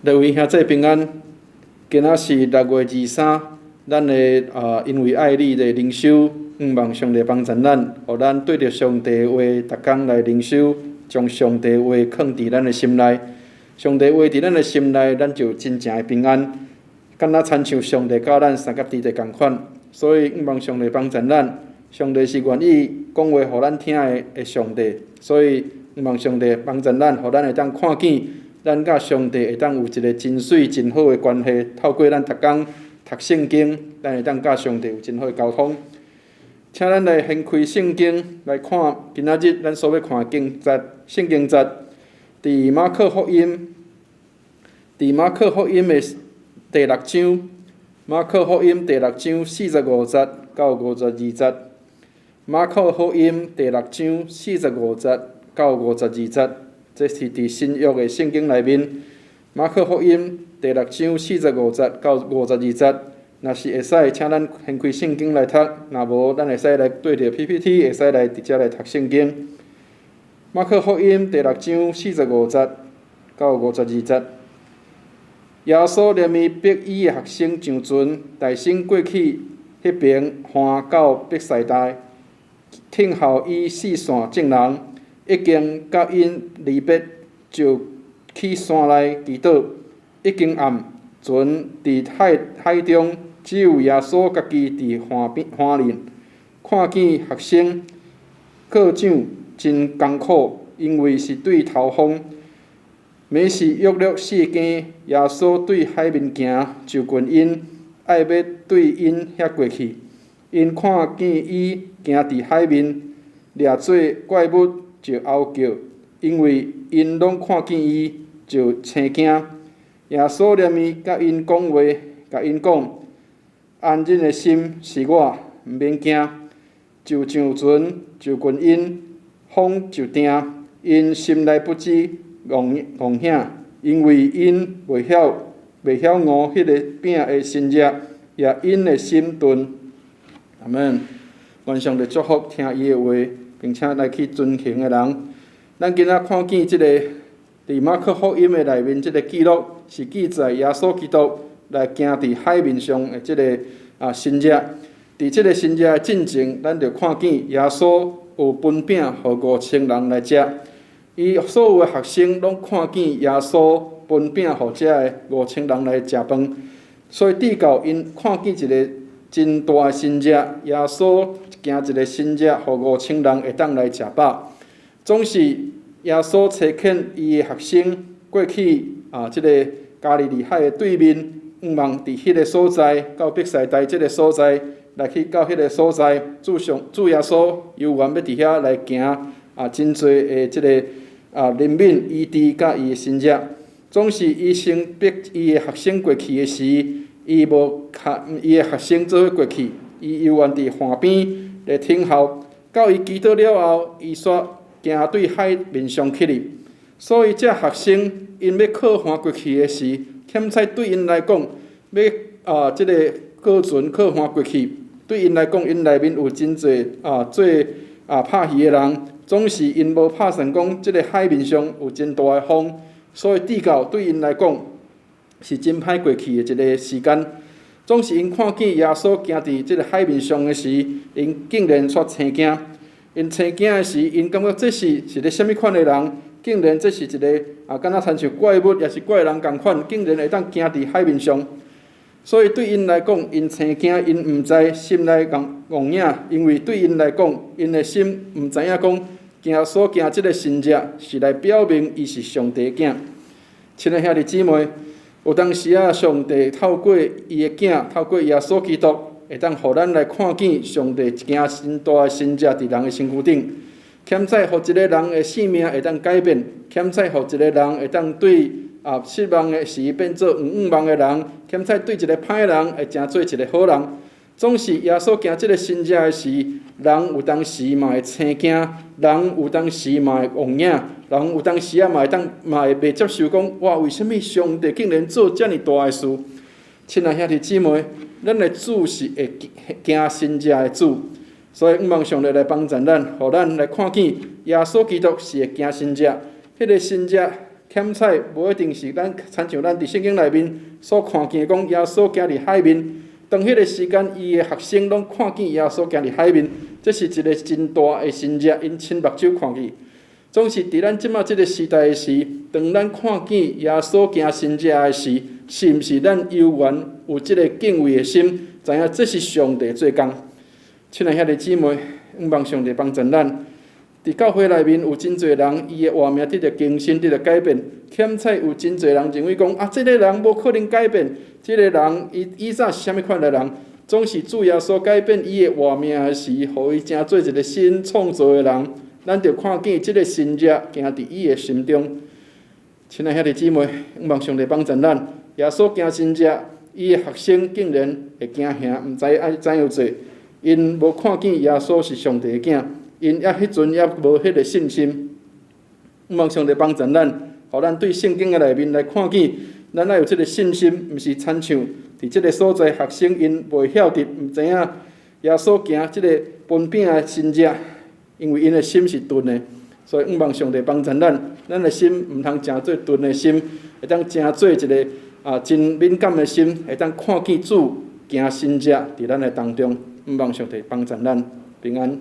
各位兄弟平安，今仔是6月23，咱的因為愛你的靈修，向望上帝幫助咱，予咱對著上帝話，逐工來靈修，將上帝話囥佇咱的心內。上帝話佇咱的心內，咱就有真正的平安，敢若親像上帝佮咱相佮佇咧仝款。所以，向望上帝幫助咱，上帝是願意講話予咱聽的上帝，所以向望上帝幫助咱，予咱會當看見。咱佮上帝會當有一个真媠、真好的關係，透過咱逐工讀聖經，咱會當佮上帝有真好的溝通。請咱來掀開聖經來看，今仔日咱所欲看的經節，聖經節，佇馬可福音，佇馬可福音的第六章，馬可福音第六章四十五節到52節，馬可福音第六章四十五節到52節。這是佇新約的聖經內面，馬可福音第六章四十五節到52節。若是會使，請咱掀開聖經來讀；若無，咱會使來對著 PPT，會使來直接來讀聖經。馬可福音第六章四十五節到52節，耶穌連伊迫伊的學生上船，動身過去彼爿岸到伯賽大，聽候伊四散眾人。已經佮𪜶離別，就去山內祈禱。已經暗，船佇海中，只有耶穌家己佇岸邊岸裡。看見學生過槳真艱苦，因為是對頭風。暝時約略四更，耶穌對海面行，就近𪜶，愛欲對𪜶遐過去。𪜶看見伊行佇海面，掠做怪物，就嗷叫，因為𪜶攏看見伊，就生驚。耶穌連面佮𪜶講話，共𪜶講：安恁的心，是我，毋免驚。就上船，就近𪜶，風就定。𪜶心內不知戇驚，因為𪜶袂曉悟彼个餅的神跡，也𪜶的心鈍。阿門。願上帝祝福聽伊的話，並且來去遵行的人。咱今仔看見這个佇馬可福音的內面，這个記錄是記載耶穌基督來行佇海面上的這个神跡。佇這个神跡的進前，咱就看見耶穌有分餅予5000人來食。伊所有的學生攏看見耶穌分餅予遮的五千人來食飯，所以直到𪜶看見一个真大的神跡，耶穌行一个神跡，予五千人會當來食飽。總是耶穌差遣伊的學生過去這个加利利海的對面，向望佇彼个所在，到伯賽大這个所在，來去到彼个所在，主耶穌猶原欲佇遐來行真濟的這个憐憫醫治佮伊的神跡。總是伊先逼伊的學生過去的時，伊無共伊的學生做伙過去，伊猶原佇岸邊來等候。到伊祈禱了後，伊煞行對海面上去哩。所以這學生𪜶欲靠岸過去的時，劼彩對𪜶來講，欲這个過船靠岸過去，對𪜶來講，𪜶內面有真濟做拍魚的人，總是𪜶無拍算講，這个海面上有真大的風，所以直到對𪜶來講是真歹過去的一个時間。總是𪜶看見耶穌行佇這个海面上的時，𪜶竟然煞生驚。𪜶生驚的時，𪜶感覺這是一个啥物款的人？竟然這是一个敢若親像怪物，抑是怪人仝款，竟然會當行佇海面上。所以對𪜶來講，𪜶生驚，𪜶毋知心內戇戇影，因為對𪜶來講，𪜶的心毋知影講，耶穌行這个神跡是來表明伊是上帝囝。親愛兄弟姊妹，有當時仔，上帝透過伊的囝，透過耶穌基督，會當予咱來看見上帝行真大的神跡佇人的身軀頂，劼彩予一个人的性命會當改變，劼彩予一个人會當對失望的時變做有向望的人，劼彩對一个歹人會成做一个好人。總是耶穌行這个神跡的時，人有當時嘛會生驚，人有當時嘛會戇影，人有當時仔嘛會當嘛會袂接受講，哇，為啥物上帝竟然做遮爾大的事？親愛兄弟姊妹，咱的主是會行神跡的主，所以向望上帝來幫助咱，予咱來看見耶穌基督是會行神跡，彼个神跡遣彩無一定是咱親像咱佇聖經內面所看見講耶穌行佇海面，當彼個時間，伊的學生攏看見耶穌行佇海面，這是一個真大的神跡，𪜶親目睭看見。總是佇咱這馬這個時代的時，當咱看見耶穌行神跡的時，是毋是咱猶原有這個敬畏的心，知影這是上帝做工？親愛兄弟姊妹，向望上帝幫助咱。佇教會內面有真濟人，伊的活命得著更新，得著改變。遣彩有真濟人認為講啊，這個人無可能改變，這個人伊以早是啥物款的人？總是主耶穌改變伊的活命的時，予伊成做一個新創造的人。咱就看見這個神跡行佇伊的心中。親愛兄弟姊妹，向望上帝幫助咱。耶穌行神跡，伊的學生竟然會驚嚇，毋知愛怎樣做。𪜶無看見耶穌是上帝的囝，𪜶猶彼陣猶無彼個信心。向望上帝幫助咱，予咱對聖經的內面來看見，咱愛有這個信心，毋是親像佇這個所在學生𪜶袂曉得，毋知影耶穌行這個分餅的神跡，因為𪜶的心是鈍的，所以向望上帝幫助咱，咱的心毋通成做鈍的心，會當成做一個真敏感的心，會當看見主行神跡佇咱的當中。向望上帝幫助咱，平安。